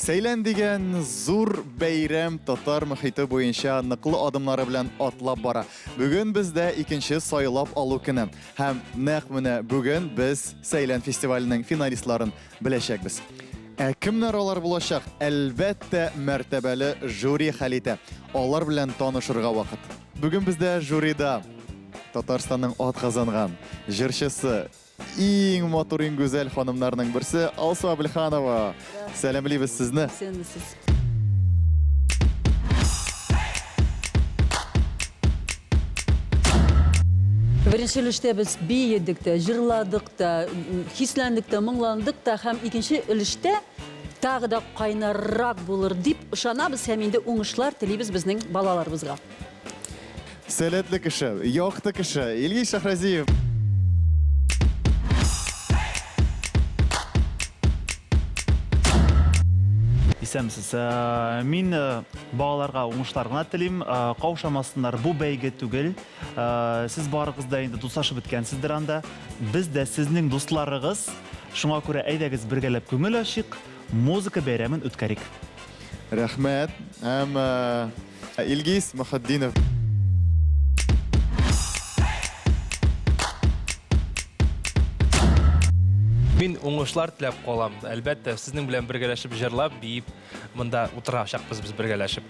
Сәйлән дигән зур бәйрәм татар мөхите буенча ныклы адымнары белән атлап бара. Бүген бездә икенче сайлап алу көне. Һәм нәкъ менә бүген без Сәйлән фестиваленең финалистларын беләчәкбез. Ә кемнәр алар булачак? Әлбәттә, мәртәбәле жюри хәл итә. Алар белән танышырга вакыт. Бүген бездә жюрида Татарстанның атказанган җырчысы, иң матур, иң гүзәл ханымнарның берсе Алсу Әбелханова. Сәламлибез сезне. Исәнмесез. Беренче өлештә без биедек тә, җырладык та, хисләндек тә, моңландык та һәм икенче өлештә тагы да кайнаррак булыр дип ышанабыз һәм инде уңышлар телибез безнең балаларыбызга. Сәләтле кеше, якты кеше, Илгиз Шәһразиев. Исәнмесез. Мин балаларга уңышлар гына телим. Каушамасыннар, бу бәйге түгел. Сез барыгыз да инде дуслашып беткәнсездер анда. Без дә сезнең дусларыгыз. Шуңа күрә әйдәгез бергәләп күңел ачыйк, музыка бәйрәмен үткәрик. Рәхмәт. Һәм Илгиз Мөхетдинов. Мин уңышлар теләп калам. Әлбәттә, сезнең белән бергәләшеп җырлап, биеп, монда утырачакбыз без бергәләшеп.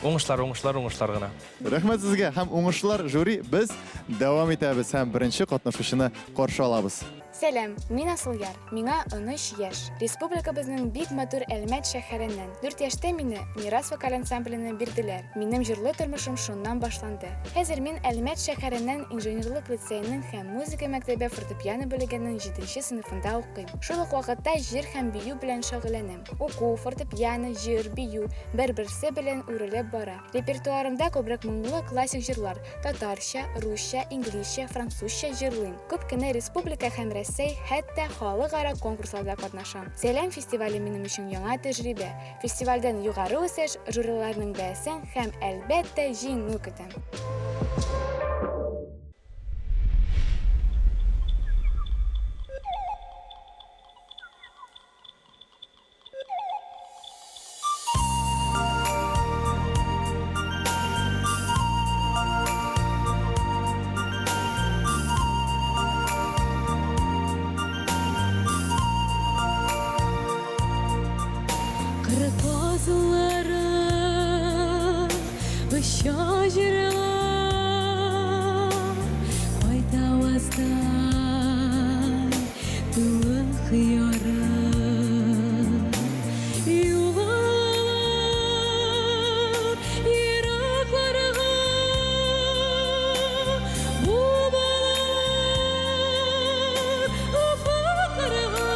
Уңышлар, уңышлар, уңышлар гына. Рәхмәт сезгә һәм уңышлар, жюри. Без дәвам итәбез һәм беренче катнашучыны каршы алабыз. Сәлам, мин Асылъяр, миңа 13 яшь. Республикабызның бик матур Әлмәт шәһәреннән. Дүрт яшьтә мине Мирас вокаль ансамбленә бирделәр. Минем җырлы тормышым шуннан башланды. Хәзер мин Әлмәт шәһәреннән инженерлык лицееның һәм музыка мәктәбе фортепиано бүлегенең җиденче сыйныфында укыйм. Шул ук вакытта җыр һәм бию белән шөгыльләнәм. Уку, фортепиано, җыр, бию бер-берсе белән үрелеп бара. Репертуарымда күбрәк моңлы классик җырлар, татарча, русча, инглизчә, французча җырлыйм. Күп кенә республика һәм Рәсәй, хәтта халыкара конкурсларда катнашам. Сәлам фестивале минем өчен яңа тәҗрибә. Фестивальдән югары үсеш, жюриларның бәясен һәм, әлбәттә, җиңү көтәм. Кыр казлары оча җырлап, кайтаваздай Тулы хыяры Югалып еракларга Бу балалар офыкларга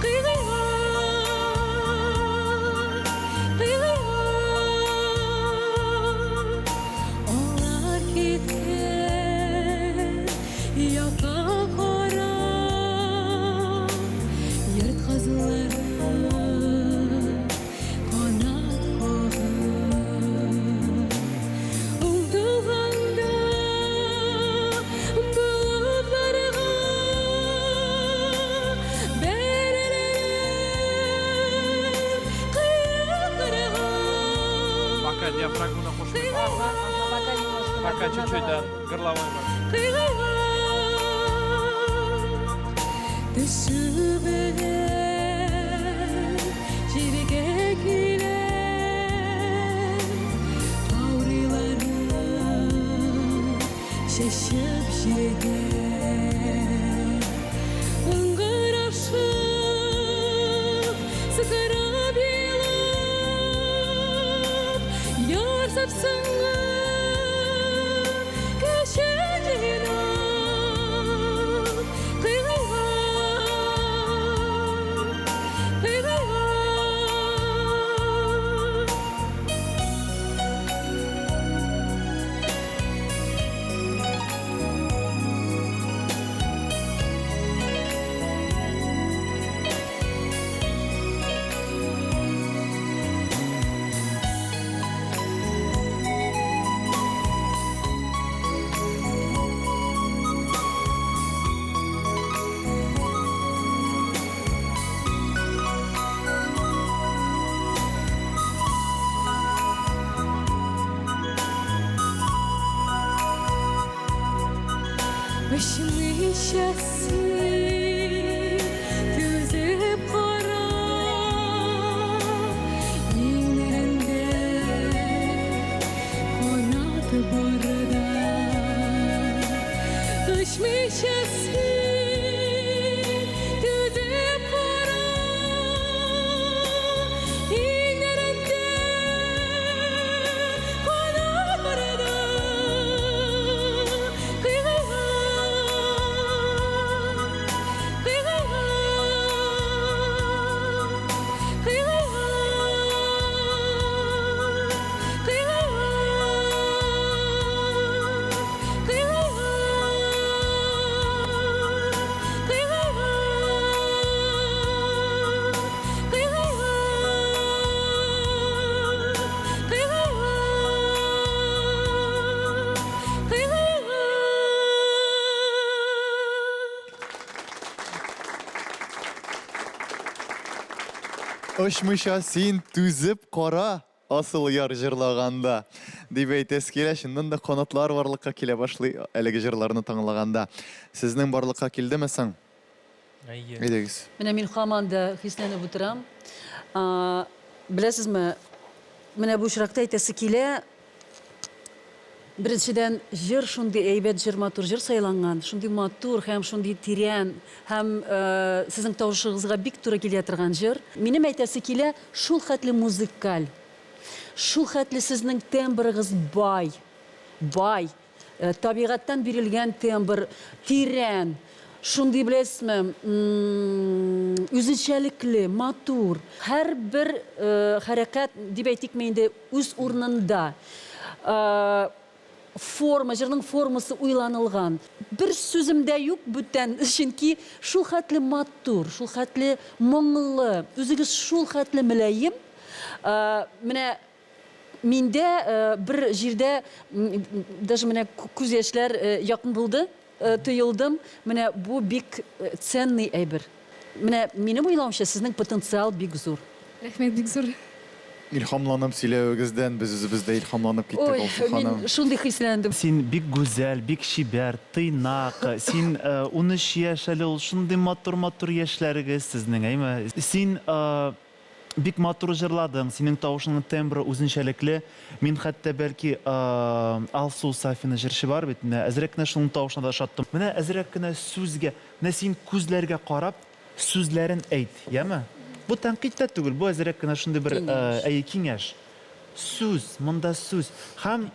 Кыйгыйга, кыйгыйга Алар киткән Якка карап, йорт казлары канат кагып, Умтылганда болытларга бәрелеп кыякларга. Пока диафрагманы кушмыйм. Пока чуть-чуть, да, горловой. Кыйгыйга төшү белән җиргә килә каурыйларын чәчеп җиргә Ыңгырашып, сыкрап елап, ярсып сынган кеше җыйнап, кыйгыйга, кыйгыйга. Очмыйча син түзеп кара, Асылъяр җырлаганда, дип әйтәсе килә. Чыннан да канатлар барлыкка килә башлый әлеге җырларны тыңлаганда. Сезнең барлыкка килдеме соң? Әйе. Әйдәгез. Менә мин һаман да хисләнеп утырам. Беләсезме, менә бу очракта әйтәсе килә, беренчедән, җыр шундый әйбәт җыр, матур җыр сайланган, шундый матур һәм шундый тирән һәм сезнең тавышыгызга бик туры килә торган җыр. Минем әйтәсе килә, шул хәтле музыкаль, шул хәтле сезнең тембрыгыз бай, бай, Табигатьтән бирелгән тембр, тирән, шундый, беләсезме, үзенчәлекле, матур. Һәрбер хәрәкәт, дип әйтикме инде, үз урынында. Форма, җырның формасы уйланылган. Бер сүзем дә юк бүтән, чөнки шул хәтле матур, шул хәтле моңлы, үзегез шул хәтле мөлаем. Менә Миндә бер җирдә даже менә күз яшьләр якын булды, тоелдым. Менә бу бик ценный әйбер. Менә минем уйлавымча, сезнең потенциал бик зур. Рәхмәт бик зур. Илһамланып сөйләвегездән без үзебез дә илһамланып киттек, Ой, Алсу мин ханым. шундый хисләндем. Син бик гүзәл, бик чибәр, тыйнак. Син 13 яшь әле ул, шундый матур-матур яшьләрегез сезнең, әйме? Син Бик матур җырладың, синең тавышыңның тембры үзенчәлекле. Мин хәтта бәлки Алсу Сафина җырчы бар бит, менә әзрәк кенә шуның тавышына да ошаттым. Менә әзрәк кенә сүзгә, менә син күзләргә карап, сүзләрен әйт, яме? Бу тәнкыйть тә түгел, бу әзрәк кенә шундый бер, әйе, киңәш. Сүз, монда сүз. Һәм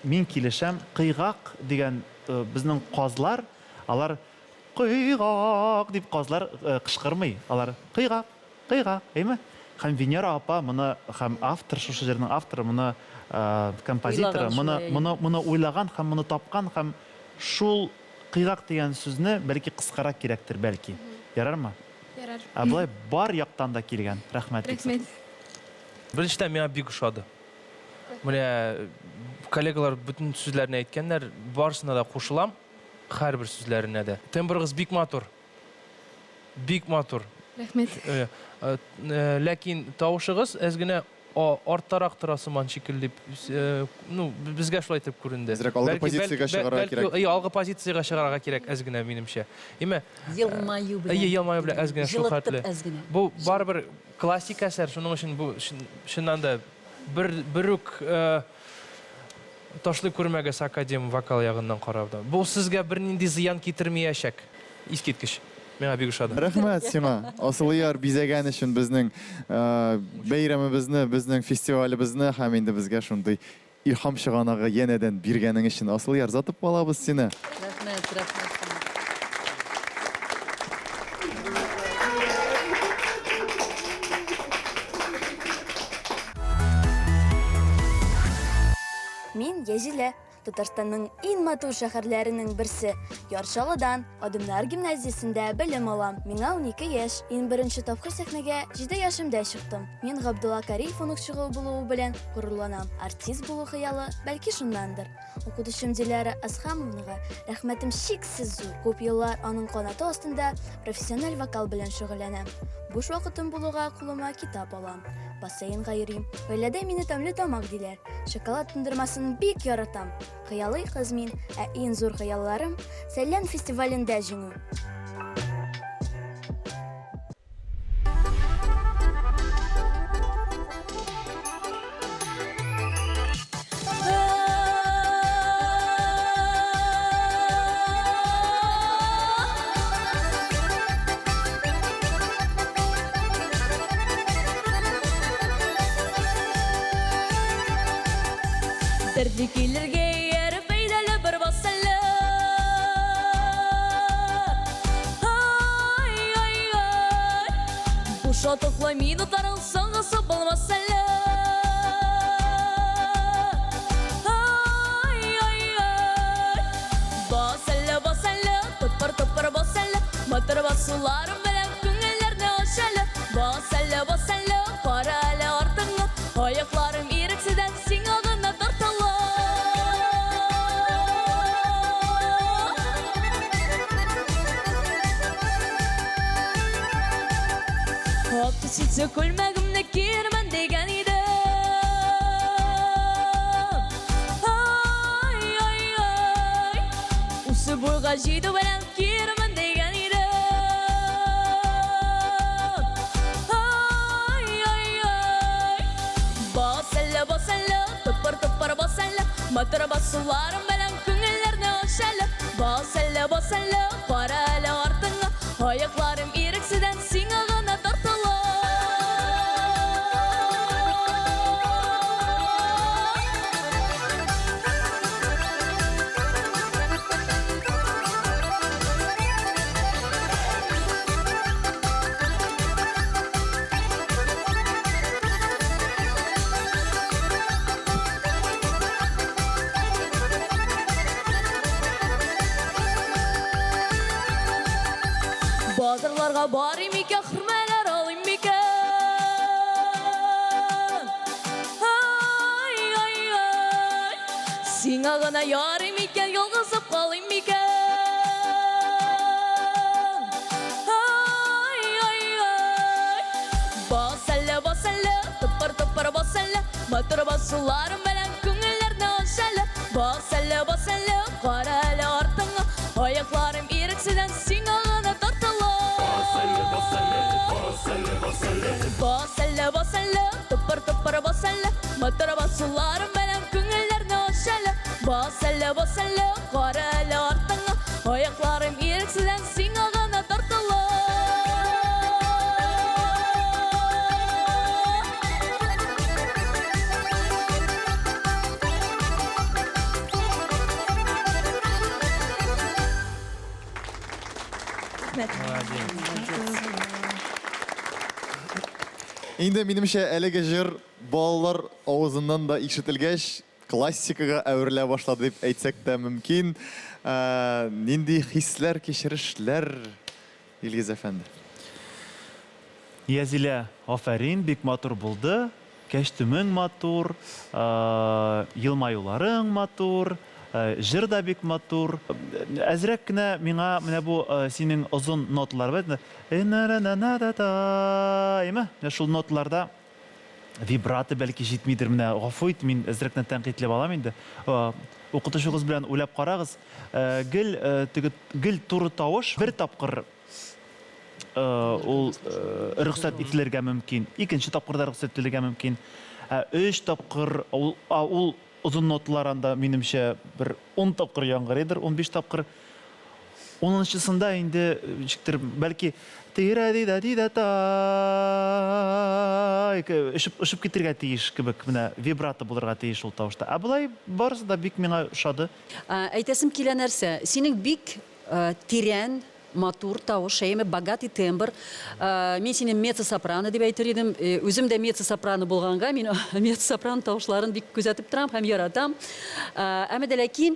мин килешәм, кыйгак дигән безнең казлар, алар кыйгак дип казлар кычкырмый, алар кыйгак, Кыйгак, әйме? Һәм Венера апа моны, һәм автор, шушы җырның авторы моны, композиторы Уйлаган моны, шулай, әйе. моны, моны уйлаган һәм моны тапкан һәм шул кыйгак дигән сүзне бәлки кыскарак кирәктер, бәлки. Ярармы? Ярар. Ә болай бар яктан да килгән. Рәхмәт бик зур. Рәхмәт. Беренчедән, миңа бик ошады. Менә коллегалар бөтен сүзләрне әйткәннәр, барысына да кушылам, һәрбер сүзләренә дә. Тембрыгыз бик матур. Бик матур. Рәхмәт. Э, э, э, ләкин тавышыгыз әз генә арттарак тора сыман шикелле дип, ну, безгә шулай итеп күренде. Әзрәк алгы позициягә чыгарга кирәк. Әйе, алгы позициягә чыгарга кирәк әз генә, минемчә. Име? Елмаю белән. Әйе, елмаю белән әз генә шул хәтле. Җылытып әз генә. Бу барыбер классик әсәр, шуның өчен бу чыннан да бер бер үк Ташлый күрмәгез академ вокал ягыннан карауда. Бу сезгә бернинди зыян китермиячәк. Искиткеч. Миңа бик ошады. Рәхмәт сиңа, Асылъяр, бизәгән өчен безнең бәйрәмебезне, безнең фестивалебезне һәм инде безгә шундый илһам чыганагы янәдән биргәнең өчен. Асылъяр, озатып калабыз сине. Рәхмәт, рәхмәт сиңа. Мин Язилә, Татарстанның иң матур шәһәрләренең берсе, Яр Чаллыдан, Адымнар гимназиясендә белем алам. Миңа 12 яшь. Иң беренче тапкыр сәхнәгә 7 яшемдә чыктым. Мин Габдулла Кариев оныкчыгы булуы белән горурланам. Артист булу хыялы бәлки шуннандыр. Укытучым Диляра Асхамовнага рәхмәтем чиксез зур. Күп еллар аның канаты астында профессиональ вокал белән шөгыльләнәм. Буш вакытым булуга кулыма китап алам. Бассейнга йөрим. Гаиләдә мине тәмле тамак диләр. Шоколад туңдырмасын бик яратам. Хыялый кыз мин, ә иң зур хыялларым, Сәлән фестивалендә җиңү. Дәртле көйләргә ияреп, әйдәле бер бас әле. Ай, ай, ай. Бу шатлыклы минутларның соңгысы булмас әле. Ай, ай, ай. Бас әле, бас әле, тыпыр-тыпыр бас әле, матур басуларым белән күңелләрне ач әле. Бас әле, бас әле, кара әле артыңны, аякларым ирексездән сиңа гына тартыла. Ак төсетле күлмәгемне Казанга җитү белән киермен дигән идем. Ай-ай-ай. Бас әле, бас әле, тыпыр-тыпыр бас әле, матур басуларым белән күңелләрне ач әле. Бас әле, бас әле, кара әле артыңа, аякларым ирексездән сиңа гына тартыла. Базарларга барыйм икән, хөрмәләр алыйм микән? Ай-ай-ай, сиңа гына ярыйм икән, ялгызып калыйм микән? Ай-ай-ай, бас әле, бас әле, тыпыр-тыпыр бас әле, матур басуларым белән күңелләрне ач әле. Бас әле, бас әле, кара әле артыңа, аякларым ирексездән сиңа гына тартыла. Бас әле, бас әле, тыпыр-тыпыр бас әле, матур басуларым белән күңелләрне ач әле. Бас әле, бас әле, кара әле артыңа, аякларым ирексездән сиңа гына тартыла. Инде минемчә әлеге җыр балалар авызыннан да ишетелгәч, классикага әверелә башлады дип әйтсәк тә мөмкин. Нинди хисләр, кичерешләр, Илгиз әфәнде? Язилә, афәрин, бик матур булды. Кәчтүмең матур, елмаюларың матур, җыр да бик матур. Әзрәк кенә миңа менә бу синең озын ноталар бар. Әйме? Менә шул ноталарда вибрато бәлки җитмидер. Менә гафу ит, мин әзрәк кенә тәнкыйтьләп алам инде. Укытучыгыз белән уйлап карагыз. Гел теге гел туры тавыш бер тапкыр ул рөхсәт ителергә мөмкин. Икенче тапкыр да рөхсәт ителергә мөмкин. Ә өч тапкыр ул, ул озын ноталар анда минемчә бер 10 тапкыр яңгырыйдыр, 15 тапкыр. Унынчысында инде ничектер, бәлки тирә-ди-да-ди-да-та очып, очып китергә тиеш кебек, менә вибрато булырга тиеш ул тавышта. Ә болай барысы да бик миңа ошады. Әйтәсем килә нәрсә, синең бик тирән, матур тавыш, әйеме, богатый тембр. Мин сине меццо-сопрано дип әйтер идем. Үзем дә меццо-сопрано булганга, мин меццо-сопрано тавышларын бик күзәтеп торам һәм яратам. Әмма дә ләкин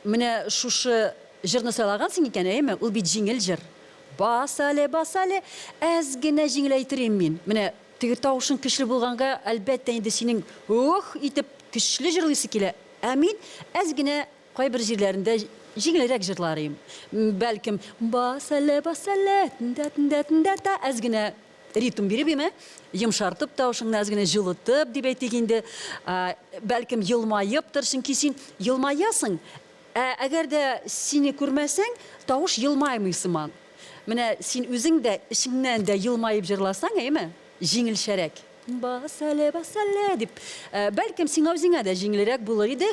менә шушы җырны сайлагансың икән, әйеме, ул бит җиңел җыр. Бас әле, бас әле, әз генә җиңеләйтерим мин. Менә теге тавышың көчле булганга, әлбәттә инде синең ух итеп көчле җырлыйсы килә. Ә мин әз генә кайбер җирләрендә җиңелрәк җырлар идем. Бәлкем, бас әле, бас әле, тндә-тндә-тндә-та, әз генә ритм биреп име, йомшартып тавышыңны әз генә җылытып дип әйтик инде. Бәлкем елмаептыр, чөнки син елмаясың, ә әгәр дә сине күрмәсәң, тавыш елмаймый сыман. Менә син үзең дә эчеңнән дә елмаеп җырласаң, әйеме, җиңелчәрәк. Бас әле, бас әле, дип. Бәлкем, сиңа үзеңә дә җиңелрәк булыр иде.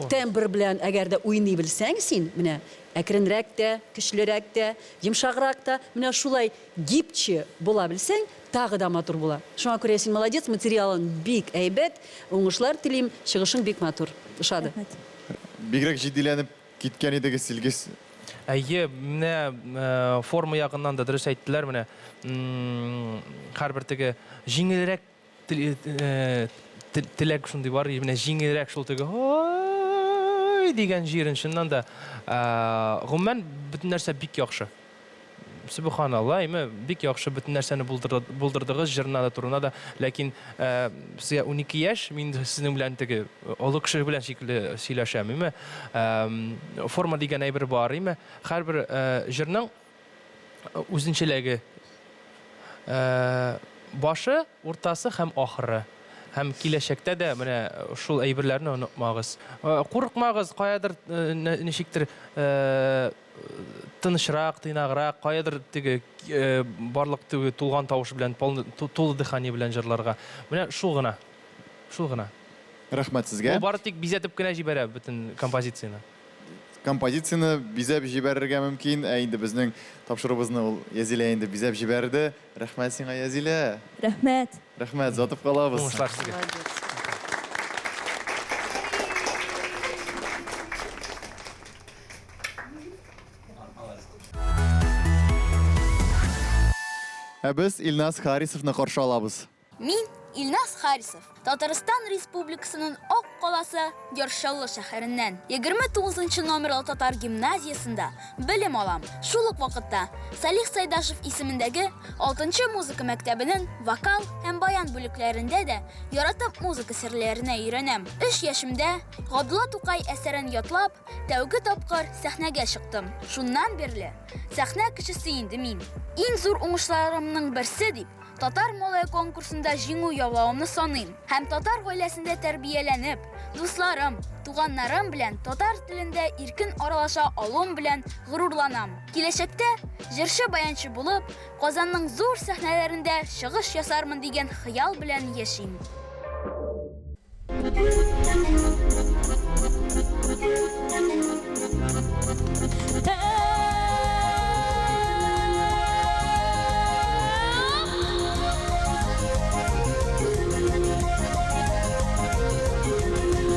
Тембр белән әгәр дә уйный белсәң син, менә әкренрәк тә, көчлерәк тә, йомшаграк та, менә шулай гибче була белсәң, тагы да матур була. Шуңа күрә син молодец, материалың бик әйбәт, уңышлар телим, чыгышың бик матур. Ошады. Бигрәк җитдиләнеп киткән идегез, Илгиз. Әйе, менә форма ягыннан да дөрес әйттеләр, менә һәрбер теге җиңелрәк теләк шундый бар, менә җиңелрәк шул теге ой дигән җирен чыннан да, гомумән бөтен нәрсә бик яхшы. Сөбханалла, әйме, бик яхшы бөтен нәрсәне булдырдыгыз, җырына да, турына да. Ләкин сезгә 12 яшь, мин сезнең белән теге олы кеше белән шикелле сөйләшәм, әйме. Форма дигән әйбер бар, әйме. Һәрбер җырның үзенчәлеге, башы, уртасы һәм ахыры. Һәм киләчәктә дә менә шул әйберләрне онытмагыз. Курыкмагыз, каядыр ничектер тынычрак, тыйнаграк, каядыр теге барлык теге тулган тавыш белән, полный тулы дыхание белән җырларга. Менә шул гына. Шул гына. Рәхмәт сезгә. Бу бары тик бизәтеп кенә җибәрә бөтен композицияне. Композицияне бизәп җибәрергә мөмкин. Ә инде безнең тапшыруыбызны ул Язилә инде бизәп җибәрде. Рәхмәт сиңа, Язилә. Рәхмәт. Рәхмәт, озатып калабыз. Уңышлар сезгә. Ә без Илназ Харисовны каршы алабыз. Мин, Илназ Харисов, Татарстан Республикасының Ак каласы Яр Чаллы шәһәреннән. 29 нчы номерлы татар гимназиясендә белем алам. Шул ук вакытта Салих Сайдашев исемендәге алтынчы музыка мәктәбенең вокал һәм баян бүлекләрендә дә яратып музыка серләренә өйрәнәм. Өч яшемдә Габдулла Тукай әсәрен ятлап, тәүге тапкыр сәхнәгә чыктым. Шуннан бирле сәхнә кешесе инде мин. Иң зур уңышларымның берсе дип, Татар малае конкурсында җиңү яулавымны саныйм һәм татар гаиләсендә тәрбияләнеп, дусларым, туганнарым белән татар телендә иркен аралаша алуым белән горурланам. Киләчәктә җырчы-баянчы булып, Казанның зур сәхнәләрендә чыгыш ясармын дигән хыял белән яшим.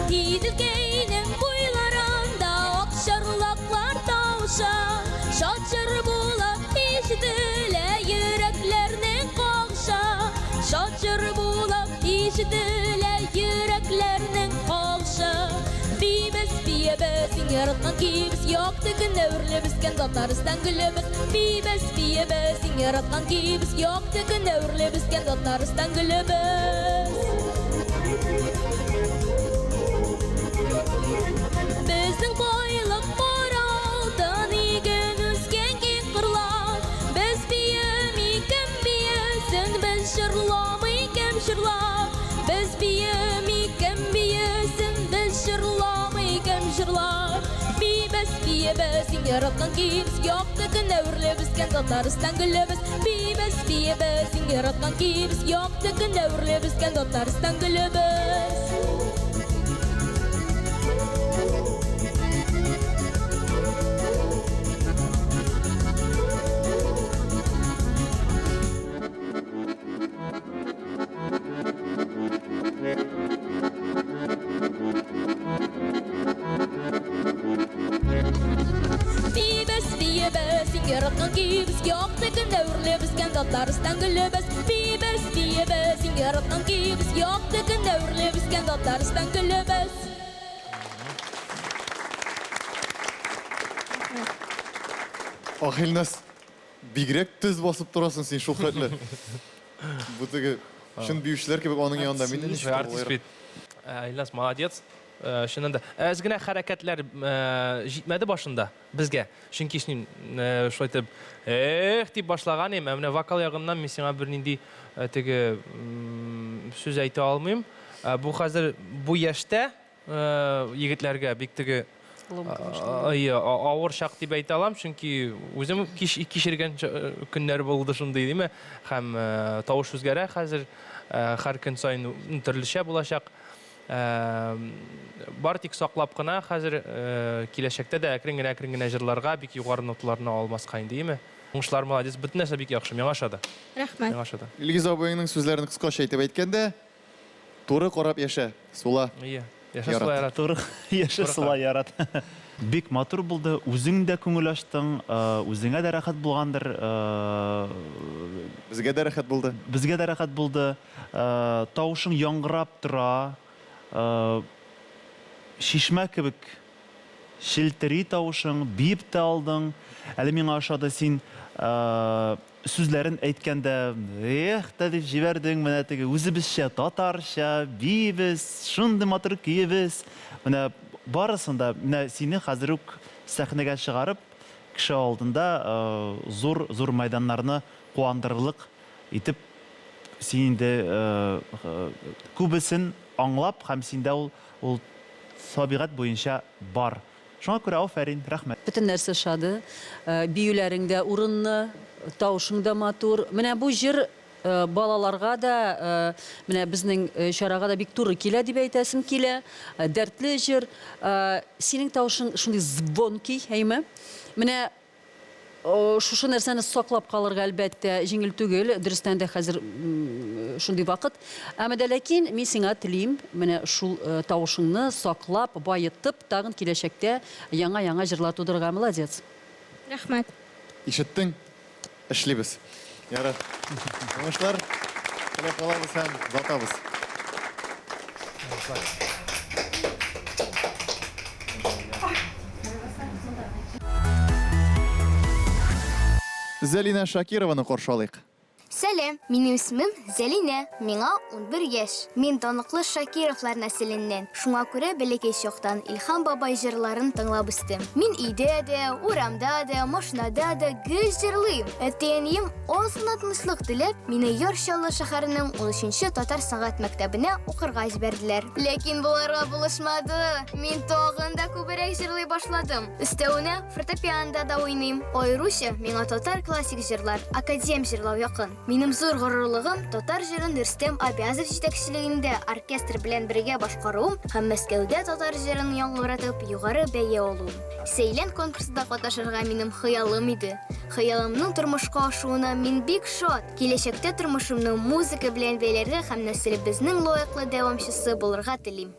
Иделкәйнең буйларында акчарлаклар тавыша, Шат җыр булып ишетелә йөрәкләрнең кагыша. Шат җыр булып ишетелә йөрәкләрнең кагышы. Биибез, биебез, иң яраткан көебез, якты көндә үрлеп үскән Татарстан гөлебез. Биибез, биебез, иң яраткан көебез, якты көндә үрлеп үскән Татарстан гөлебез. Безнең байлык кара алтын иген үскән киң кырлар. Без биеми кем биесен, без җырламый кем җырлар. Без биеми кем биесен, без җырламый кем җырлар. Биибез, биебез, иң яраткан көебез, якты көндә үрлеп үскән Татарстан гөлебез. Биибез, биебез, иң яраткан көебез, якты көндә үрлеп үскән Татарстан гөлебез. Биибез, биибез, иң яраткан көебез, якты көндә үрлеп үскән Татарстан гөлебез. Биибез, биибез, иң яраткан көебез, якты көндә үрлеп үскән Татарстан гөлебез. Ах, Илназ, бигрәк төз басып торасың син шул хәтле. Бу теге чын биючеләр кебек аның янында мин дә ничек Артист бит. Илназ, молодец. Чыннан да. Әз генә хәрәкәтләр җитмәде башында безгә. Чөнки син шулай итеп эх дип башлаган идем. Ә менә вокал ягыннан мин сиңа бернинди теге сүз әйтә алмыйм. Бу хәзер бу яшьтә Егетләргә бик теге авыр чак дип әйтә алам, чөнки үзем кичергән көннәр булды шундый, димме? Һәм тавыш үзгәрә хәзер, һәр көн саен төрлечә булачак. Бары тик саклап кына хәзер киләчәктә дә әкрен генә әкрен генә җырларга, бик югары ноталарны алмаска инде, име? Уңышлар, молодец, бөтен нәрсә бик яхшы, миңа ошады. Рәхмәт. Миңа ошады. Илгиз абыеңның сүзләрен кыскача итеп әйткәндә, Туры карап яшә, сула. Ие. Яшә, сула, ярат. Туры яшә, сула, ярат. Бик матур булды, үзең дә күңел ачтың, үзеңә дә рәхәт булгандыр. Безгә дә рәхәт булды. Безгә дә рәхәт булды. Тавышың яңгырап тора. Чишмә кебек челтери тавышың, биеп тә алдың. Әле миңа ошады син Сүзләрен әйткәндә, эх тә дип җибәрдең, менә теге үзебезчә, татарча, биибез, шундый матур көебез. Менә барысын да, менә сине хәзер үк сәхнәгә чыгарып, кеше алдында зур, зур мәйданнарны куандырырлык итеп Син инде күбесен аңлап һәм синдә ул ул табигать буенча бар. Шуңа күрә афәрин, рәхмәт. Бөтен нәрсә ошады. Биюләрең дә урынлы, тавышың да матур. Менә бу җыр балаларга да, менә безнең чарага да бик туры килә дип әйтәсем килә. Дәртле җыр. Синең тавышың шундый звонкий, әйме? Менә Шушы нәрсәне саклап калырга, әлбәттә, җиңел түгел. Дөрестән дә, хәзер шундый вакыт. Әмма дә ләкин мин сиңа телим, менә шул тавышыңны саклап, баетып, тагын киләчәктә яңа-яңа җырлар тудырырга. Молодец! Рәхмәт. Ишеттең? Эшлибез. Ярар. Уңышлар теләп калабыз һәм озатабыз. Уңышлар. Зәлинә Шакированы каршы алыйк. Сәлам, минем исемем Зәлинә, миңа 11 яшь. Мин данлыклы Шакировлар нәселеннән. Шуңа күрә бәләкәй чактан Илһам бабай җырларын тыңлап үстем. Мин өйдә дә, урамда да, машинада да гел җырлыйм. Әти-әнием аз гына тынычлык теләп, мине Яр Чаллы шәһәренең унөченче татар сәнгать мәктәбенә укырга җибәрделәр. Ләкин боларга булышмады. Мин тагын да күбрәк җырлый башладым. Өстәвенә, фортепианода да уйныйм. Аеруча миңа татар классик җырлар, академ җырлау якын. Минем зур горурлыгым, татар җырын Рөстәм Абязов җитәкчелегендә оркестр белән бергә башкаруым һәм Мәскәүдә татар җырын яңгыратып югары бәя алуым. Сәйлән конкурсында катнашырга минем хыялым иде. Хыялымның тормышка ашуына мин бик шат. Киләчәктә тормышымны музыка белән бәйләргә һәм нәселебезнең лаеклы дәвамчысы булырга телим.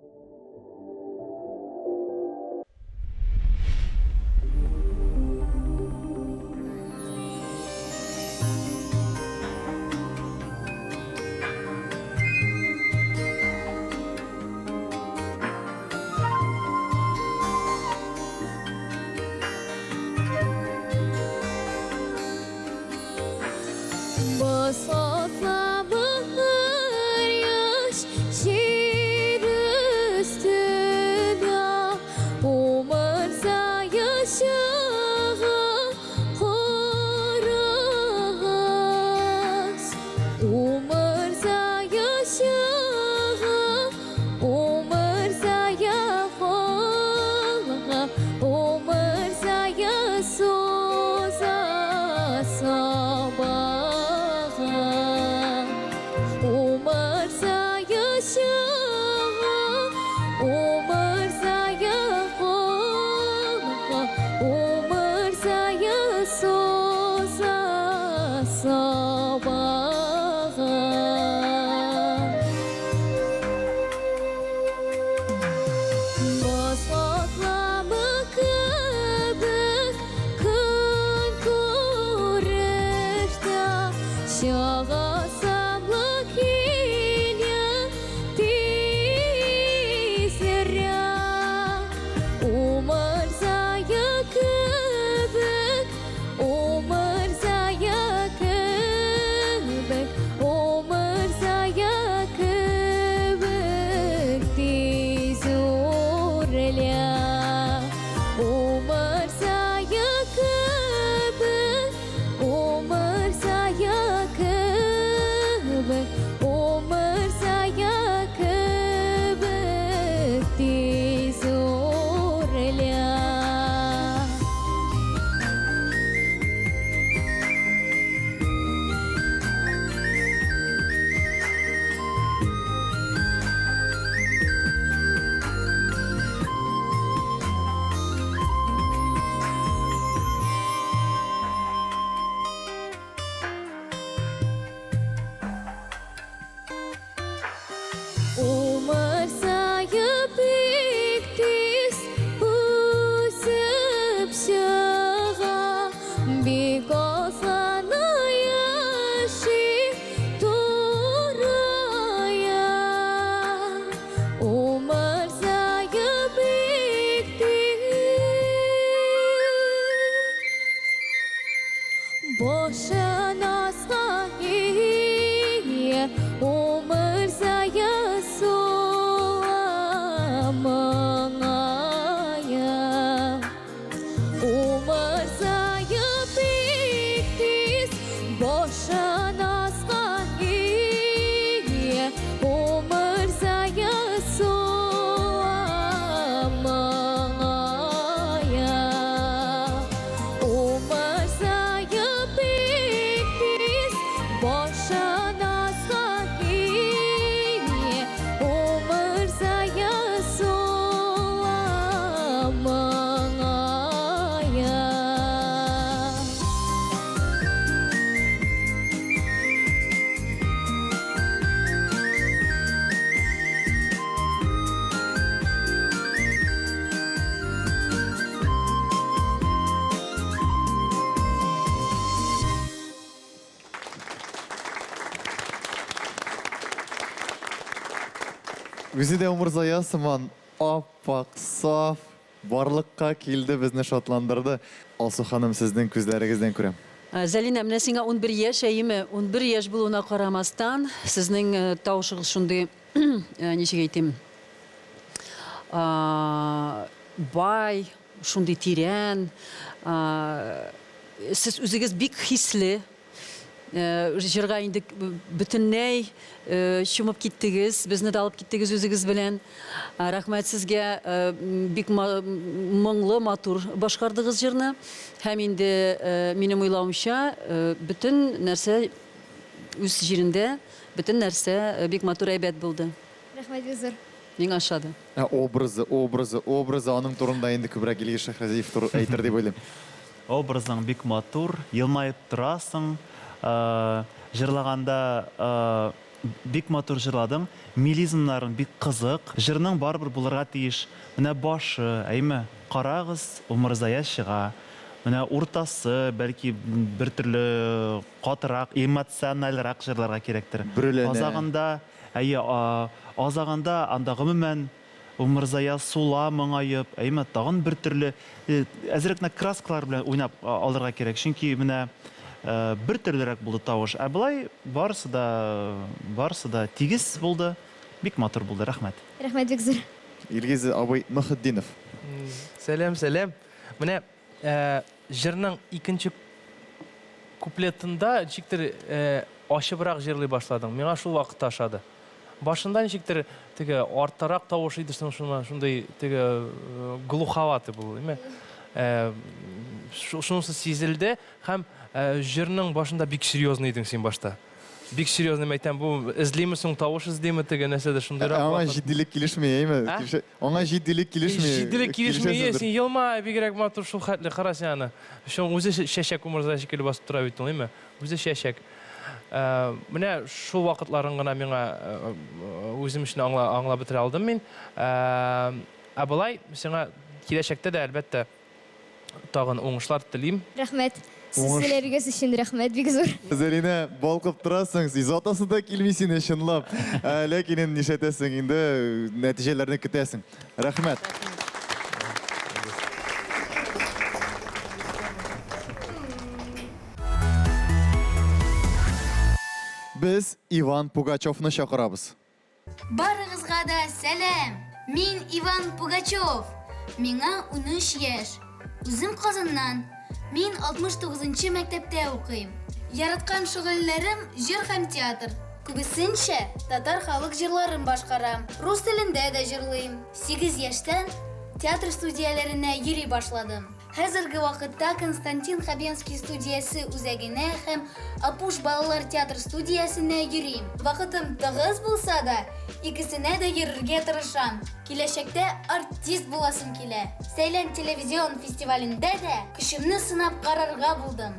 Үзе дә умырзая сыман ап-ак, саф, барлыкка килде, безне шатландырды. Алсу ханым, сезнең күзләрегездән күрәм. Зәлинә, менә сиңа 11 яшь, әйеме? 11 яшь булуына карамастан, сезнең тавышыгыз шундый, ничек әйтим, бай, шундый тирән. Сез үзегез бик хисле. Җырга инде бөтенләй чумып киттегез, безне дә алып киттегез үзегез белән. Рәхмәт сезгә, бик моңлы, матур башкардыгыз җырны. Һәм инде минем уйлавымча, бөтен нәрсә үз җирендә, бөтен нәрсә бик матур, әйбәт булды. Рәхмәт бик зур. Миңа ошады. Ә образы, образы, образы, аның турында инде күбрәк Илгиз Шәһрәзиев туры әйтер дип уйлыйм. Образың бик матур, елмаеп торасың, җырлаганда бик матур җырладың, мелизмнарың бик кызык. Җырның барыбер булырга тиеш. Менә башы, әйме? Карагыз, умырзая чыга. Менә уртасы, бәлки, бер төрле катырак, эмоциональрак җырларга кирәктер. Бөреләнә. Азагында, әйе, азагында анда гомумән Умырзая сула моңаеп, әйме, тагын бер төрле, әзрәк кенә краскалар белән уйнап алырга кирәк, чөнки менә бер төрлерәк булды тавыш. Ә болай барысы да, барысы да тигез булды, бик матур булды, рәхмәт. Рәхмәт бик зур. Илгиз абый Мөхетдинов. Сәлам, сәлам. Менә җырның икенче куплетында ничектер ачыбрак җырлый башладың. Миңа шул вакытта ошады. Башында ничектер теге арттарак тавыш иде соң, шуңа шундый теге глуховатый булды, әйме? Шунысы сизелде һәм җырның башында бик серьезный идең син башта. Бик серьезный әйтәм, бу эзлиме соң, тавыш эзлиме теге нәрсәдер шундыйрак. Аңа җитдилек килешми, әйме? Аңа җитдилек килешми. Җитдилек килешми, син елмай бигрәк матур шул хәтле, кара син аны. Шуның үзе чәчәк умырзая шикелле басып тора бит ул, әйме? Үзе чәчәк. Менә шул вакытларын гына миңа үзем өчен аңлап бетерә алдым мин. Ә болай сиңа киләчәктә дә әлбәттә тагын уңышлар телим. Рәхмәт. Сүзләрегез өчен рәхмәт бик зур. Зәлинә, балкып торасың, озатасы да килми сине чынлап. Ләкин инде нишләтәсең инде, нәтиҗәләрне көтәсең. Рәхмәт. Без Иван Пугачевны чакырабыз. Барыгызга да сәлам! Мин Иван Пугачев. Миңа 13 яшь. Үзем Казаннан. Мин 69-нчы мәктәптә укыйм. Яраткан шөгыльләрем җыр һәм театр. Күбесенчә татар халык җырларын башкарам. Рус телендә дә җырлыйм. 8 яшьтән театр студияләренә йөри башладым. Хәзерге вакытта Константин Хабенский студиясе үзәгенә һәм Апуш балалар театр студиясенә йөрим. Вакытым тыгыз булса да, икесенә дә йөрергә тырышам. Киләчәктә артист буласым килә. Сәйлән телевизион фестивалендә дә көчемне сынап карарга булдым.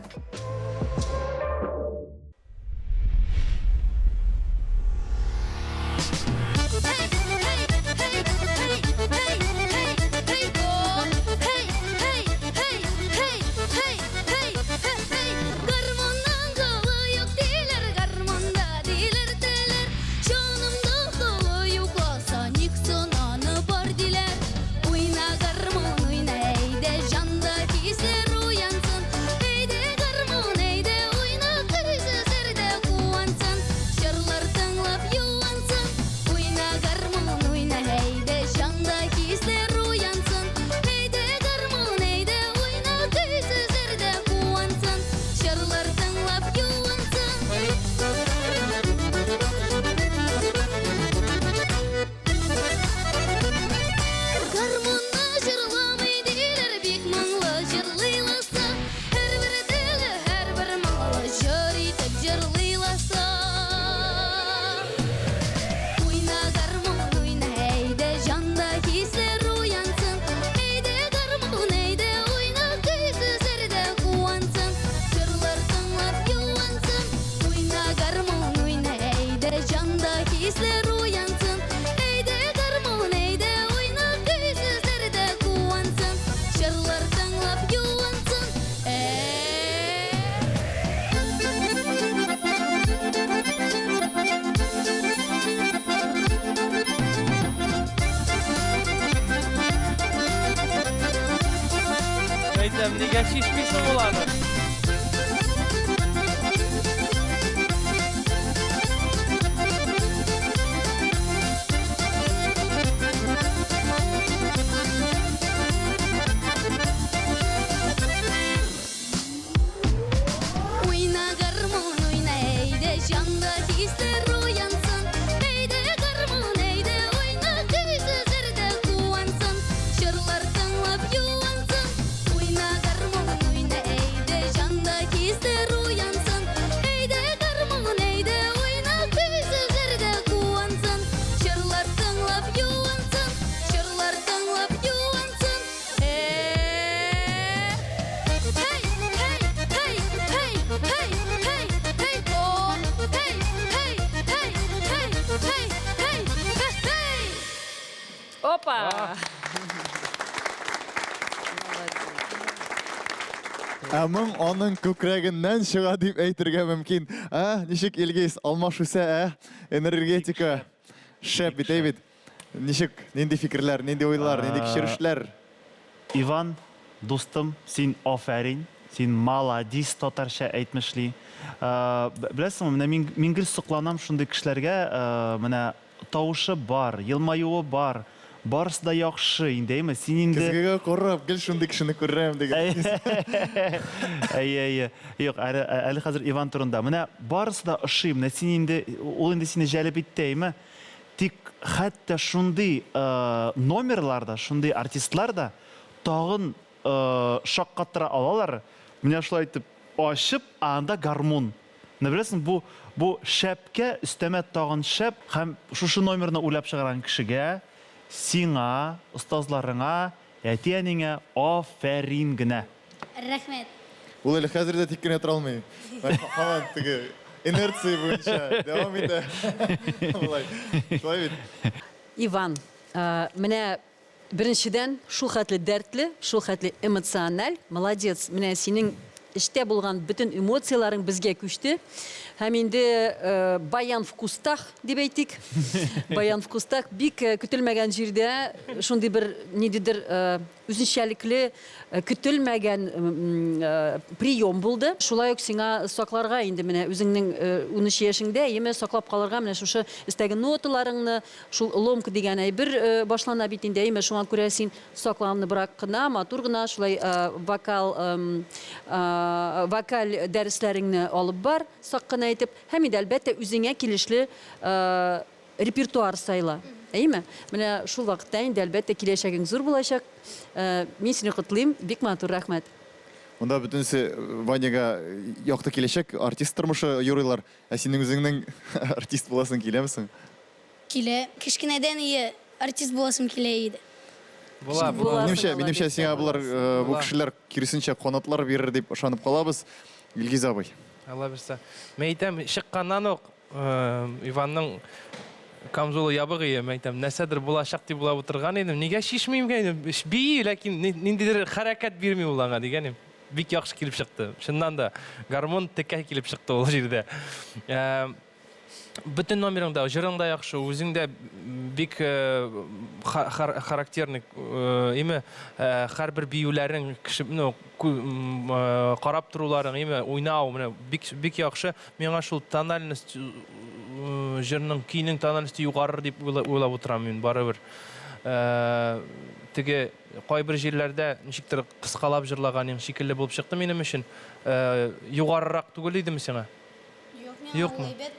Нигә чишмисең ул аны? Уйна гармун, уйна, әйдә, җанда хисләр уянсын. Әйдә гармун, әйдә, уйна, көйсезләр дә куансын. Җырлар тыңлап юансын. Уйна гармун, уйна, әйдә, җанда хисләр уянсын. Әйдә гармун, әйдә, уйна, көйсезләр дә куансын. Җырлар тыңлап юансын. Җырлар тыңлап юансын. Опа! Ә моң аның күкрәгеннән чыга дип әйтергә мөмкин. Ә, ничек Илгиз, алмаш үсә, ә? Энергетика. Шәп бит, әй бит. Ничек, нинди фикерләр, нинди уйлар, нинди кичерешләр? Иван, дустым, син афәрин, син маладис, татарча әйтмешли. Беләсеңме, менә мин, мин гел сокланам шундый кешеләргә, менә тавышы бар, елмаюы бар, барысы да яхшы инде, әйме? Син инде Көзгегә карап, гел шундый кешене күрәм дигән. Әйе, әйе. Юк, әле, әле хәзер Иван турында. Менә барысы да ошый, менә син инде, ул инде сине җәлеп итте, әйме? Тик хәтта шундый номерлар да, шундый артистлар да тагын шаккатыра алалар. Менә шулай итеп ачып, ә анда гармун. Менә беләсең, бу, бу шәпкә өстәмә тагын шәп һәм шушы номерны уйлап чыгарган кешегә, сиңа, остазларыңа, әти-әниңә афәрин генә. Рәхмәт. Ул әле хәзер дә тик кенә тора алмый. Һаман теге инерция буенча дәвам итә. Болай. Шулай бит? Иван, менә беренчедән, шул хәтле дәртле, шул хәтле эмоциональ, молодец. Менә синең эчтә булган бөтен эмоцияләрең безгә күчте. Һәм инде баян в кустах дип әйтик. Баян в кустах бик көтелмәгән җирдә шундый бер ниндидер Үзенчәлекле, көтелмәгән прием булды. Шулай ук сиңа сакларга инде менә үзеңнең 13 яшеңдә, әйеме, саклап калырга менә шушы өстәге ноталарыңны, шул ломка дигән әйбер башлана бит инде, әйеме, шуңа күрә син сакланыбрак кына, матур гына шулай вокал, вокаль дәресләреңне алып бар, сак кына итеп. Һәм инде, әлбәттә, үзеңә килешле Репертуар сайла. Әйеме? Менә шул вакытта инде, әлбәттә, киләчәгең зур булачак. Мин сине котлыйм. Бик матур, рәхмәт. Монда бөтенесе Ваняга якты киләчәк, артист тормышы юрыйлар. Ә синең үзеңнең артист буласың киләме соң? Килә. Кечкенәдән ие артист буласым килә иде. Була, була. Минемчә, минемчә, сиңа болар, бу кешеләр киресенчә канатлар бирер дип ышанып калабыз. Илгиз абый. Алла бирса. Мин әйтәм, чыкканнан ук Иванның камзолы ябык ие, мен әйтәм, нәрсәдер булачак дип уйлап утырган идем. Нигә чишми икән? Бии, ләкин ниндидер хәрәкәт бирми ул аңа дигән идем. Бик яхшы килеп чыкты. Чыннан да, гармун текә килеп чыкты ул җирдә. Бөтен номерың да, җырың да яхшы, үзең дә бик характерный, име, һәрбер биюләрең кеше, ну, карап торуларың, име, уйнау, менә бик бик яхшы. Миңа шул тональность җырның, көйнең тональности югарыр дип уйлап утырам мин барыбер. Теге кайбер җирләрдә ничектер кыскалап җырлаганың шикелле булып чыкты минем өчен. Югарырак түгел идеме сиңа? Юк, миңа ул әйбәт.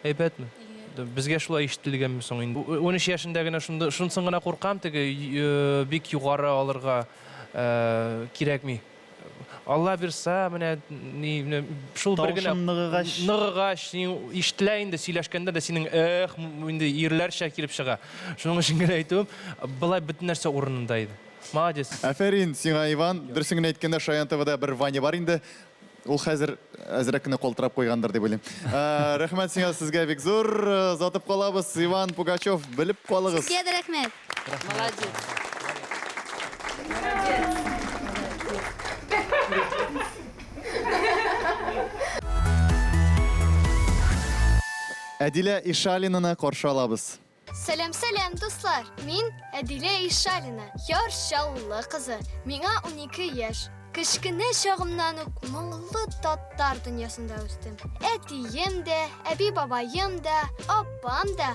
Әйбәтме? Безгә шулай ишетелгәнме соң инде? 13 яшендә генә шунда, шунысын гына куркам, теге бик югары алырга кирәкми. Алла бирса, менә ни, менә шул бер генә Тавышың ныгыгач. Ныгыгач, син ишетелә инде, сөйләшкәндә дә синең эх, инде ирләрчә килеп чыга. Шуның өчен генә әйтүем, болай бөтен нәрсә урынында иде. Молодец. Афәрин сиңа, Иван. Дөресен генә әйткәндә, Шаян ТВда бер Ваня бар инде. Ул хәзер әзрәк кенә калтырап куйгандыр дип уйлыйм. Рәхмәт сиңа, сезгә бик зур. Озатып калабыз. Иван Пугачев, белеп калыгыз. Сезгә дә рәхмәт. Молодец. Әдилә Ишалинаны каршы алабыз. Сәлам, сәлам, дуслар! Мин Әдилә Ишалина, Яр Чаллы кызы. Миңа 12 яшь. Кечкенә чагымнан ук моңлы татар дөньясында үстем. Әтием дә, әби-бабаем да, апам да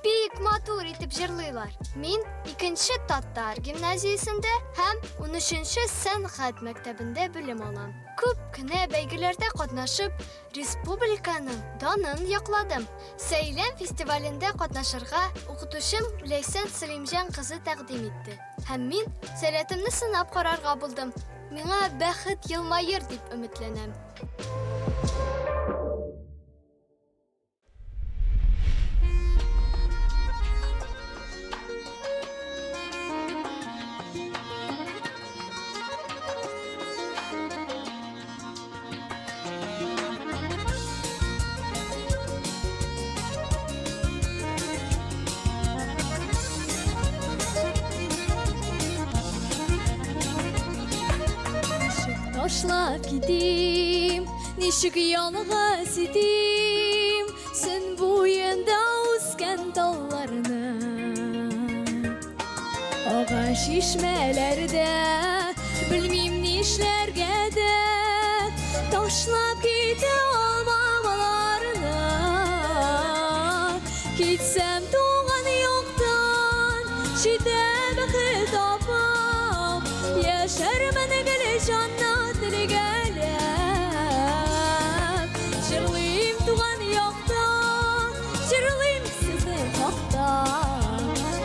бик матур итеп җырлыйлар. Мин икенче татар гимназиясендә һәм унөченче сәнгать мәктәбендә белем алам. Күп кенә бәйгеләрдә катнашып, Республиканың данын якладым. Сәйлән фестивалендә катнашырга укытучым Ләйсән Сәлимҗан кызы тәкъдим итте. Һәм мин сәләтемне сынап карарга булдым. Миңа бәхет елмаер дип өметләнәм. Ничек ташлап китим, ничек ялгыз итим, Сөн буенда үскән талларны. Ага чишмәләрдә, белмим нишләргә дә, Ташлап китә алмам аларны. Китсәм туган яктан, читтә бәхет тапам, Яшәрмен гел җанны телгәләп. Җырлыйм туган якта, җырлыйм сезнең хакта.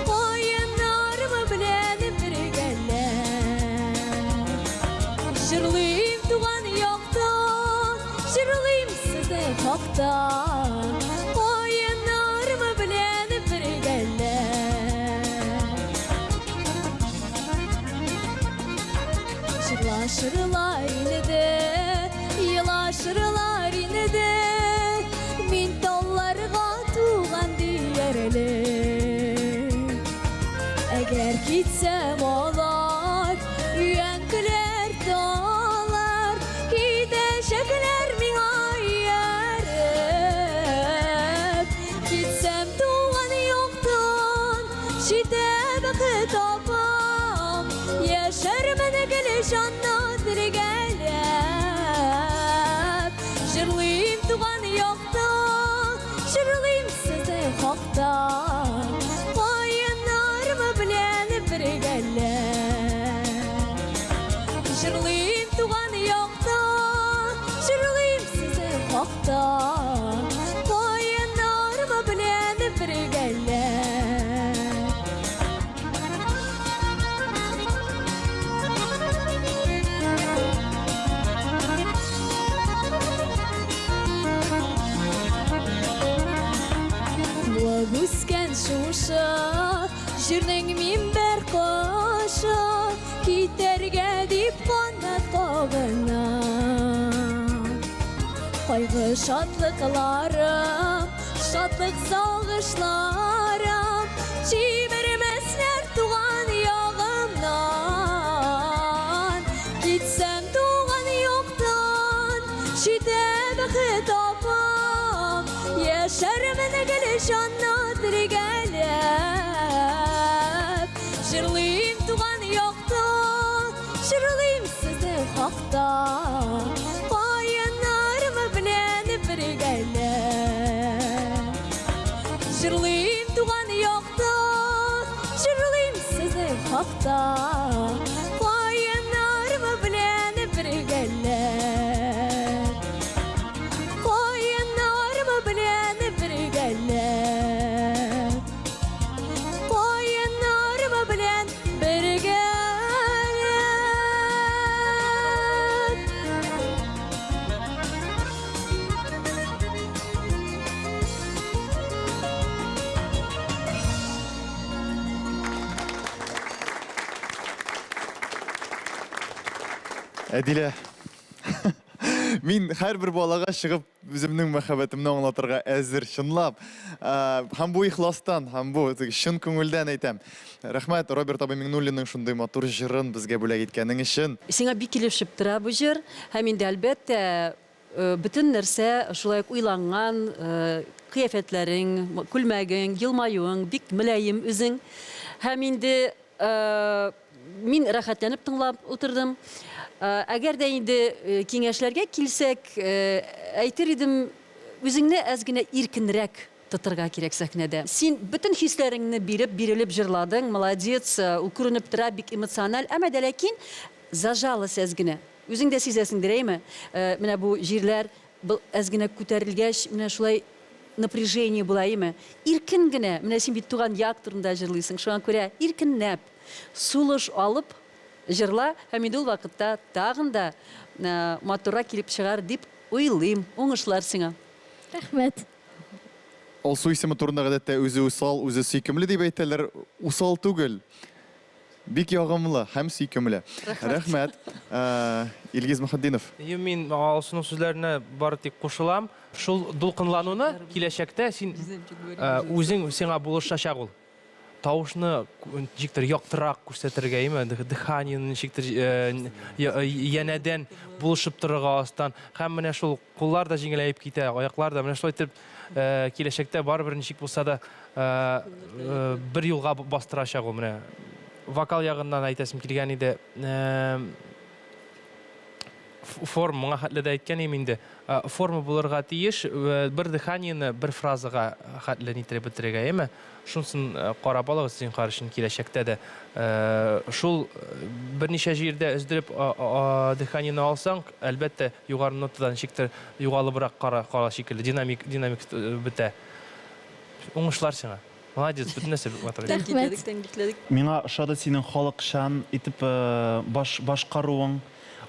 Каеннарым белән бергәләп. Җырлыйм туган якта, җырлыйм сезнең хакта. Каеннарым белән бергәләп. Җырлашырлар инде, елашырлар инде, мин тауларга туган диярлек. Әгәр китсәм алар, өянкеләр талар, китәчәкләр миңа ияреп. Китсәм туган яктан, читтә бәхет тапам, яшәрмен гел җанны телгәләп. Җырлыйм туган якта, җырлыйм сезнең хакта, каеннарым белән бергәләп. Җырлыйм туган якта, җырлыйм сезнең хакта, каеннарым белән бергәләп. Булып үскән шушы җирнең мин бер кошы, китәргә дип канат кагынам. Кайгы шатлыкларым, шатлык сагышларым, җибәрмәсләр туган ягымнан. Китсәм туган яктан, читтә бәхет тапам, яшәрмен гел җанны телгәләп. Җырлыйм туган якта, җырлыйм сезнең хакта, каеннарым белән бергәләп. Җырлыйм туган якта, җырлыйм сезнең хакта, каеннарым белән бергәләп. Каеннарым белән бергәләп. Каеннарым белән бергәләп. Әдилә, мин һәрбер балага чыгып үземнең мәхәббәтемне аңлатырга әзер, чынлап. Һәм бу ихластан, һәм бу чын күңелдән әйтәм. Рәхмәт, Роберт абый Миңнуллинның шундый матур җырын безгә бүләк иткәнең өчен. Сиңа бик килешеп тора бу җыр. Һәм инде, әлбәттә, бөтен нәрсә шулай ук уйланган, кыяфәтләрең, күлмәгең, елмаюың, бик мөлаем үзең. Һәм инде мин рәхәтләнеп тыңлап утырдым. Әгәр дә инде киңәшләргә килсәк, әйтер идем, үзеңне әз генә иркенрәк тотырга кирәк сәхнәдә. Син бөтен хисләреңне биреп, бирелеп җырладың, молодец, ул күренеп тора, бик эмоциональ, әмма дә ләкин зажалась әз генә. Үзең дә сизәсеңдер, әйме? Менә бу җирләр был әз генә күтәрелгәч, менә шулай напряжение була, әйме? Иркен генә, менә син бит туган як турында җырлыйсың, шуңа күрә иркенләп, сулыш алып җырла һәм инде ул вакытта тагын да матуррак килеп чыгар дип уйлыйм. Уңышлар сиңа! Рәхмәт. Алсу исеме турында гадәттә үзе усал, үзе сөйкемле дип әйтәләр. Усал түгел. Бик ягымлы һәм сөйкемле. Рәхмәт. Илгиз Мөхетдинов. Юк, мин Алсуның сүзләренә бары тик кушылам. Шул дулкынлануны киләчәктә син үзең сиңа булышачак ул. Тавышны ничектер яктырак күрсәтергә, әйме, дыханиены ничектер янәдән булышып торырга астан. Һәм менә шул куллар да җиңеләеп китә, аяклар да. Менә шулай итеп киләчәктә барыбер ничек булса да бер юлга бастырачак ул менә. Вокал ягыннан әйтәсем килгән иде. Форма, моңа хәтле дә әйткән идем инде. Форма булырга тиеш, бер дыханиены бер фразага хәтле нитереп бетерергә, әйеме? Шунысын карап алыгыз, зинһар өчен киләчәктә дә. Шул берничә җирдә өздереп дыханиены алсаң, әлбәттә, югары нотадан ничектер югалыбрак кала шикелле, динамик, динамик бетә. Уңышлар сиңа. Молодец, бөтен нәрсә бик матур. Рәхмәт. Миңа ошады синең халыкчан итеп баш башкаруың.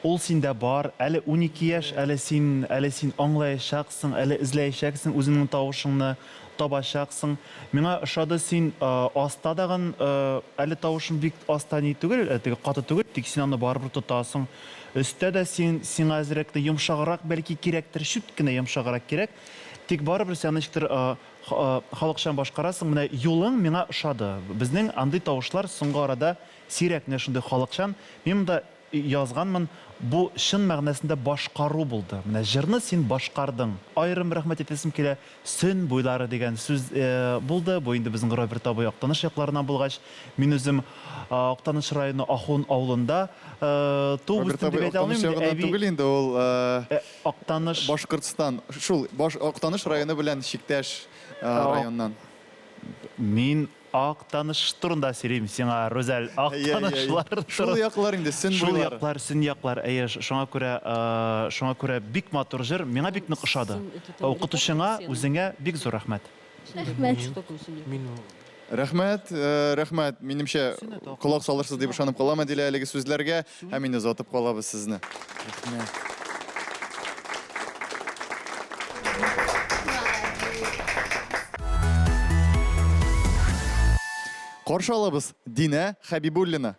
Ул синдә бар. Әле 12 яшь, әле син, әле син аңлаячаксың, әле эзләячәксең үзеңнең тавышыңны, табачаксың. Миңа ошады син аста дагын, әле тавышың бик аста ни түгел, теге каты түгел, тик син аны барыбер тотасың. Өстә дә син, сиңа әзрәк тә йомшаграк бәлки кирәктер, чүт кенә йомшаграк кирәк. Тик барыбер син аны ничектер халыкчан башкарасың. Менә юлың миңа ошады. Безнең андый тавышлар соңгы арада сирәк, менә шундый халыкчан. Мин монда язганмын, бу чын мәгънәсендә башкару булды. Менә җырны син башкардың. Аерым рәхмәт әйтәсем килә, Сөн буйлары дигән сүз булды. Бу инде безнең Роберт абый Актаныш якларыннан булгач, мин үзем Актаныш районы Ахун авылында туып Роберт үстем дип абый әйтә Актаныш алмыйм. ягыннан Әби түгел инде ул, Актаныш. Башкортстан, шул баш Актаныш районы белән чиктәш районнан. Мин Актаныш турында сөйлим сиңа, Рүзәл. Актанышлар. Шул яклар инде, Сөн Шул буйлары. яклар, Сөн яклар, әйе, шуңа күрә, шуңа күрә бик матур җыр, миңа бик нык ошады. Укытучыңа, үзеңә бик зур рәхмәт. Рәхмәт. Рәхмәт, рәхмәт. Минемчә, колак салырсыз дип ышанып калам, Әдилә, әлеге сүзләргә. Һәм инде озатып калабыз сезне. Рәхмәт. Каршы алабыз Динә Хәбибуллина.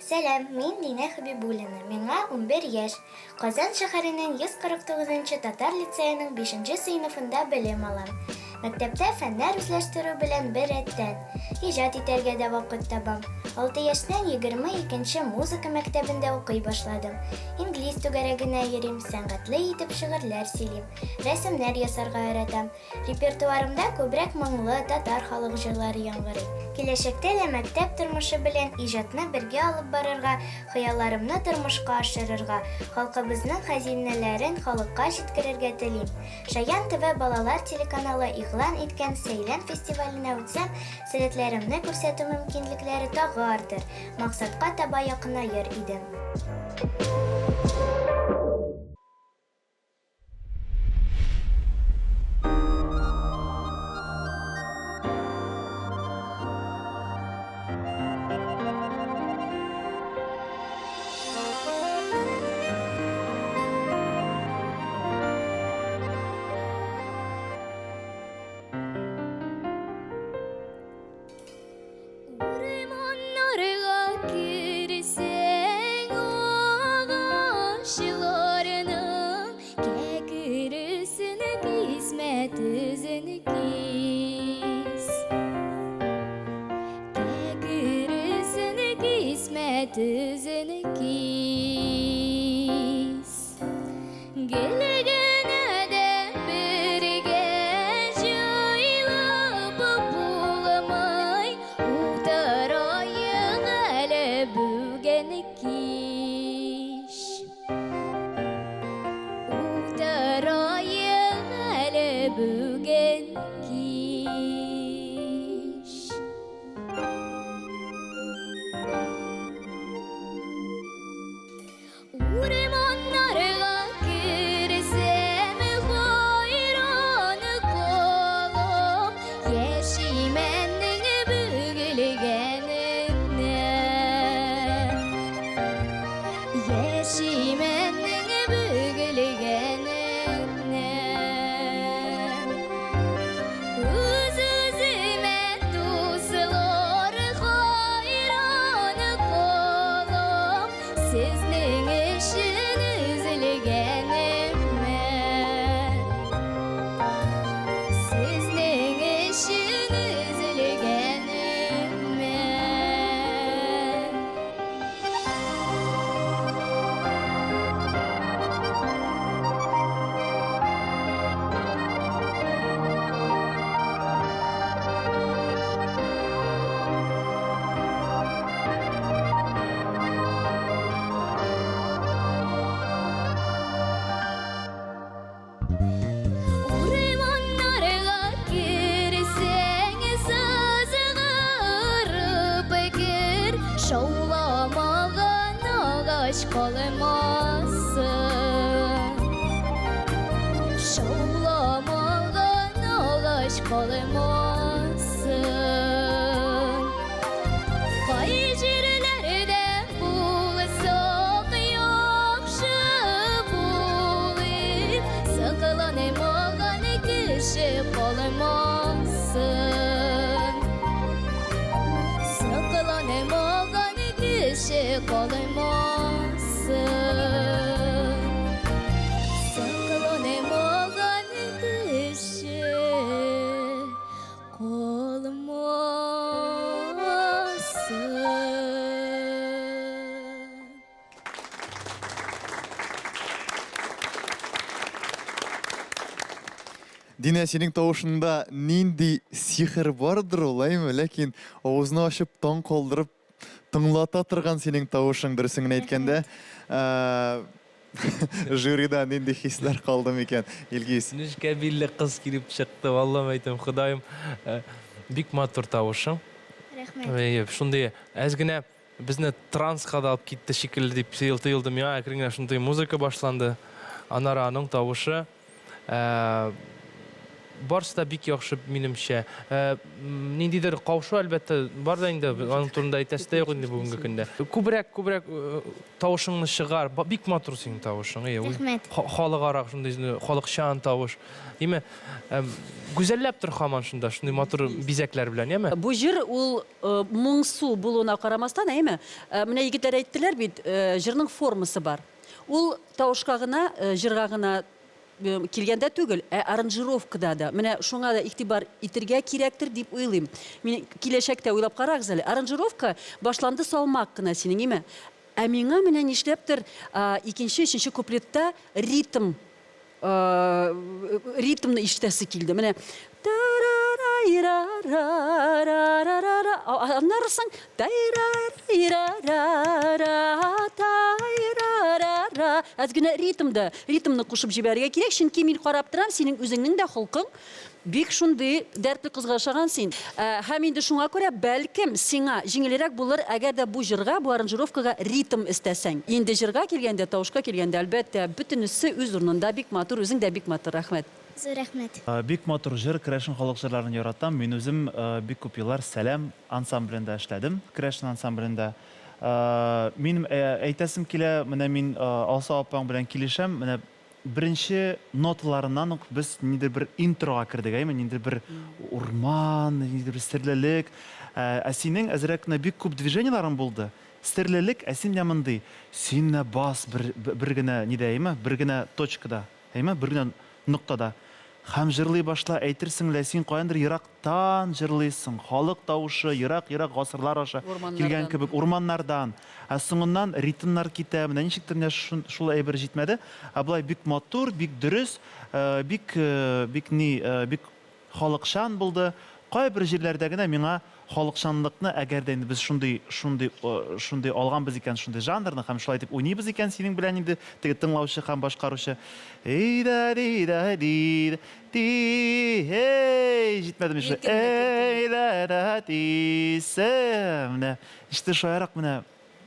Сәлам, мин Динә Хәбибуллина, миңа 11 яшь. Казан шәһәренең 149 нчы татар лицееның бишенче сыйныфында белем алам. Мәктәптә фәннәр үзләштерү белән бер рәттән, иҗат итәргә дә вакыт табам. Алты яшьтән 22 нче музыка мәктәбендә укый башладым. Инглиз түгәрәгенә йөрим, сәнгатьле итеп шигырьләр сөйлим, рәсемнәр ясарга яратам. Репертуарымда күбрәк моңлы татар халык җырлары яңгырый. Киләчәктә дә мәктәп тормышы белән иҗатны бергә алып барырга, хыялларымны тормышка ашырырга, халкыбызның хәзинәләрен халыкка җиткерергә телим. Шаян ТВ балалар телеканалы игълан иткән Сәйлән фестиваленә үтсәм, сәләтләремне күрсәтү мөмкинлекләре тагы артыр, максатка таба якынаер идем. Урманнарга керсәң, агачларның кәкресен кисмә, төзен кис. Кәкресен кисмә, төзен кис. Гел генә дә бергә җайлап булмый, утырайык әле бүген кич. калмасын. Кай җирләрдә булсак яхшы булып, сыкланмаган кеше калмасын. Сыкланмаган кеше калмасын. Сыкланмаган кеше калмасын. Динә, синең тавышыңда нинди сихер бардыр ул, әйме? Ләкин авызны ачып таң калдырып тыңлата торган синең тавышың, дөресен генә әйткәндә. Э, Жюрида нинди хисләр калды микән, Илгиз? Нечкә билле кыз килеп чыкты, валлам әйтәм, Ходаем. Э, Бик матур тавышың. Рәхмәт. Әйе, шундый әз генә безне транска да алып китте шикелле дип тоелды миңа. Әкрен генә шундый музыка башланды. Аннары аның тавышы. Э, Барысы да бик яхшы минемчә. Э, Ниндидер каушу әлбәттә бар да инде, аның турында әйтәсе дә юк инде бүгенге көндә. Күбрәк, күбрәк э, тавышыңны чыгар. Бик матур синең тавышың. Әйе, Рәхмәт. Халыкара шундый халыкчан тавыш. Димә, гүзәлләп тор һаман шунда, шундый матур бизәкләр белән, яме? Бу җыр ул э, моңсу булуына карамастан, әйме? Менә егетләр әйттеләр бит, җырның формасы бар. Ул тавышка гына, җырга гына килгәндә түгел, ә аранжировкада да. Менә шуңа да игътибар итергә кирәктер дип уйлыйм. Мин киләчәктә уйлап карагыз әле. Аранжировка башланды салмак кына синең, име? Ә миңа менә нишләптер икенче, өченче куплетта ритм ритмны ишетәсе килде. Менә аннары соң әз генә ритмда, ритмны кушып җибәрергә кирәк, чөнки мин карап торам, синең үзеңнең дә холкың бик шундый дәртле кызга охшаган син. Һәм инде шуңа күрә бәлкем сиңа җиңелрәк булыр, әгәр дә бу җырга, бу аранжировкага ритм өстәсәң. Инде җырга килгәндә, тавышка килгәндә, әлбәттә, бөтенесе үз урынында бик матур, үзең дә бик матур, рәхмәт. Зур рәхмәт. Бик матур җыр, керәшен халык җырларын яратам. Мин үзем бик күп еллар Сәлам ансамблендә эшләдем, керәшен ансамблендә. Минем әйтәсем килә, менә мин Алсу апаң белән килешәм, менә беренче ноталарыннан ук без ниндидер бер интрога кердек, әйме, ниндидер бер урман, ниндидер бер серлелек. Ә синең әзрәк кенә бик күп движениеларың булды. Серлелек, ә син менә мондый, син менә бас бер, бер генә нидә, әйме, бер генә точкада, әйме, бер генә ноктада. Һәм җырлый башла, әйтерсең лә син каяндыр ерактан җырлыйсың, халык тавышы ерак-ерак гасырлар аша килгән кебек, урманнардан. Ә соңыннан ритмнар китә, менә ничектер менә шул әйбер җитмәде. Ә болай бик матур, бик дөрес, бик, бик ни, бик халыкчан булды. Кайбер җирләрдә генә миңа халыкчанлыкны, әгәр дә инде без шундый, шундый, шундый алганбыз икән, шундый жанрны һәм шулай итеп уйныйбыз икән синең белән инде, теге тыңлаучы һәм башкаручы. Эй да ди да ди ди эй җитмәде миша. Эй да да ди се. Менә иште шаярак менә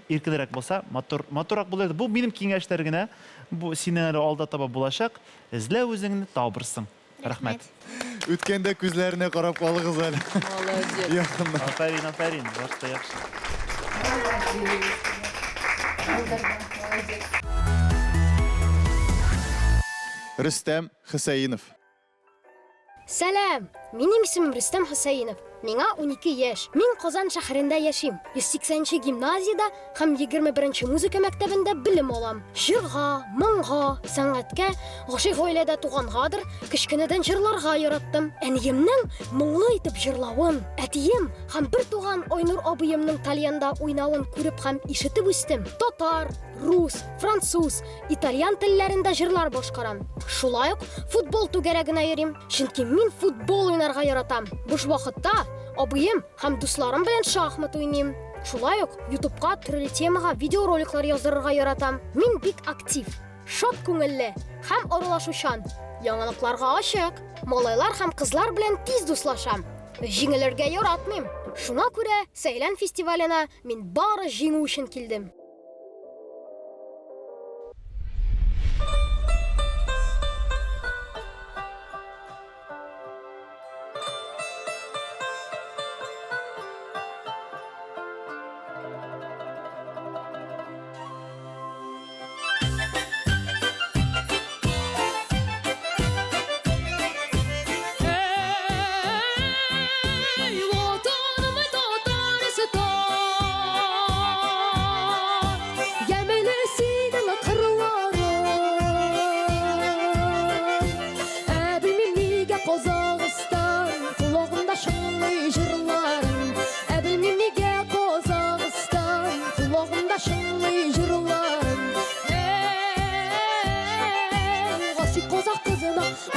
иркенрәк булса, матур, матуррак булыр иде. Бу минем киңәшләр генә. Бу синең әле алда таба булачак. Эзлә үзеңне, табырсың. Рәхмәт. Үткәндә күзләренә карап калыгыз әле. Молодец. Якыннан. Афәрин, афәрин, башта яхшы. Молодец. Рөстәм Хөсәенов. Сәлам! Минем исемем Рөстәм Хөсәенов. Миңа 12 яшь. Мин Казан шәһәрендә яшим. 180 нче гимназиядә һәм 21 нче музыка мәктәбендә белем алам. Җырга, моңга, сәнгатькә гашыйк гаиләдә тугангадыр, кечкенәдән җырларга яраттым. Әниемнең моңлы итеп җырлавын, әтием һәм бер туган Айнур абыемның тальянда уйнавын күреп һәм ишетеп үстем. Татар, рус, француз, итальян телләрендә җырлар башкарам. Шулай ук футбол түгәрәгенә йөрим, чөнки мин футбол уйнарга яратам. Буш вакытта абыем һәм дусларым белән шахмат уйныйм. Шулай ук YouTube'ка төрле темага видеороликлар яздырырга яратам. Мин бик актив, шат күңелле һәм аралашучан. Яңалыкларга ачык, малайлар һәм кызлар белән тиз дуслашам. Җиңелергә яратмыйм. Шуңа күрә Сәйлән фестиваленә мин бары җиңү өчен килдем.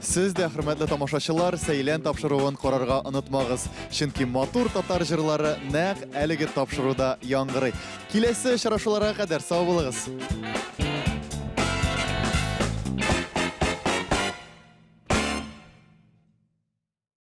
Сез дә, хөрмәтле тамашачылар, Сәйлән тапшыруын карарга онытмагыз. Чөнки матур татар җырлары нәкъ әлеге тапшыруда яңгырый. Киләсе очрашуларга кадәр сау булыгыз!